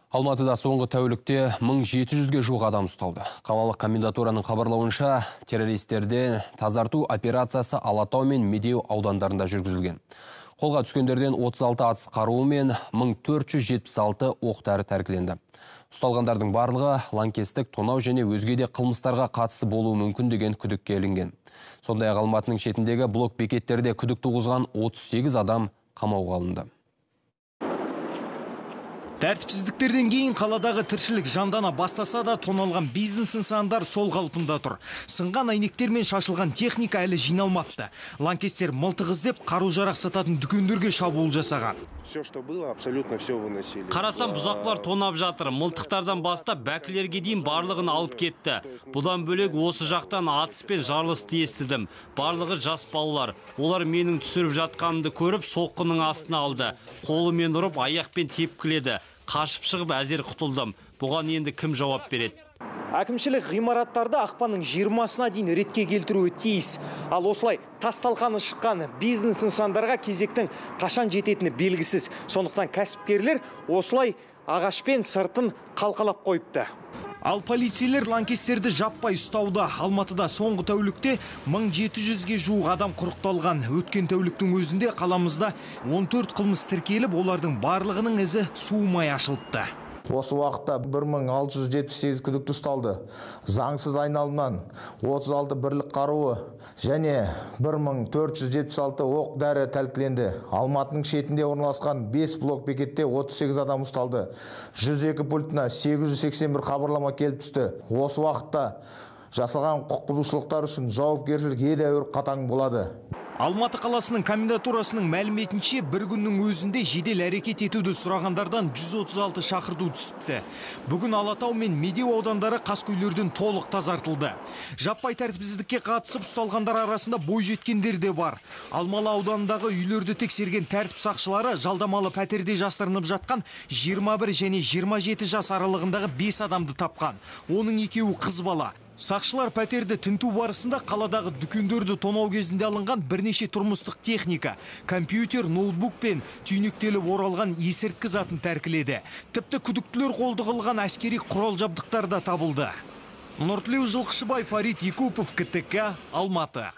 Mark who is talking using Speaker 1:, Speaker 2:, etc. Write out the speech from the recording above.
Speaker 1: Алматыда соңғы тәулікте 1700-ге жуық адам ұсталды. Қалалық комендатураның хабарлауынша, террористерден тазарту операциясы Алатау мен Медеу аудандарында жүргізілген. Қолға түскендерден 36 атыс қаруы мен 1476 оқ-дәрі тәркіленді. Ұсталғандардың барлығы лаңкестік, тонау және өзге де қылмыстарға қатысы болуы мүмкін деген күдікке ілінген. Сондай-ақ Алматының шетіндегі блок бекеттерде күдік туғызған 38 адам қамауға алынды.
Speaker 2: Тәртіпсіздіктерден кейін қаладағы тіршілік жандана бастаса да, тоналған бизнес нысандар сол қалпында тұр. Сынған әйнектер мен шашылған техника әлі жиналмапты. Лаңкестер мылтық іздеп, қару-жарақ сататын дүкендерге шабуыл жасаған.
Speaker 3: Все, что было, абсолютно все выносили.
Speaker 4: Қарасам, бұзақылар тонап жатыр. Мылтықтардан бастап бәкілерге дейін барлығын алып кетті. Бұдан бөлек осы жақтан атыс пен жарылысты естідім. Барлығы жас балалар. Олар менің түсіріп жатқанымды көріп, соққының астына алды. Қолымен ұрып, аяқпен тепкіледі. Қашып шығып әзер құтылдым. Бұған енді кім жауап береді?
Speaker 2: Әкімшілік ғимараттарды ақпанның 20-сына дейін ретке келтіруі тиіс. Ал осылай тас талқаны шыққан бизнес нысандарға кезектің қашан жететіні белгісіз. Сондықтан кәсіпкерлер осылай ағашпен сыртын қалқалап қойыпты. Ал полицейлер лаңкестерді жаппай ұстауда. Алматыда соңғы тәулікте 1700-ге жуық адам құрықталған. Өткен тәуліктің өзінде қаламызда 14 қылмыс тіркеліп, олардың барлығының ізі суымай ашылыпты.
Speaker 5: Осы уақытта 1678 күдікті ұсталды. Заңсыз айналымнан 36 бірлік қаруы және 1476 оқ дәрі тәркіленді. Алматының шетінде орналасқан 5 блок бекетте 38 адам ұсталды. 102 пультына 881 хабарлама келіп түсті. Осы уақытта жасалған құқық бұзушылықтар үшін жауапкершілік едәуір қатаң болады.
Speaker 2: Алматы қаласының комендатурасының мәліметінше, бір күннің өзінде жедел әрекет етуді сұрағандардан 136 шақырту түсіпті. Бүгін Алатау мен Медеу аудандары қаскөйлерден толық тазартылды. Жаппай тәртіпсіздікке қатысып ұсталғандар арасында бойжеткендер де бар. Алмалы ауданындағы үйлерді тексерген тәртіп сақшылары жалдамалы пәтерде жасырынып жатқан 21 және 27 жас аралығындағы 5 адамды тапқан. Оның екеуі қыз бала. Сақшылар пәтерді тінту барысында қаладағы дүкендерді тонау кезінде алынған бірнеше тұрмыстық техника, компьютер, ноутбук пен түйнектеліп оралған есірткі затын тәркіледі. Тіпті күдіктілер қолды қылған әскери құрал жабдықтар да табылды. Нұртілеу Жылқышыбай, Фарид Якупов, КТК, Алматы.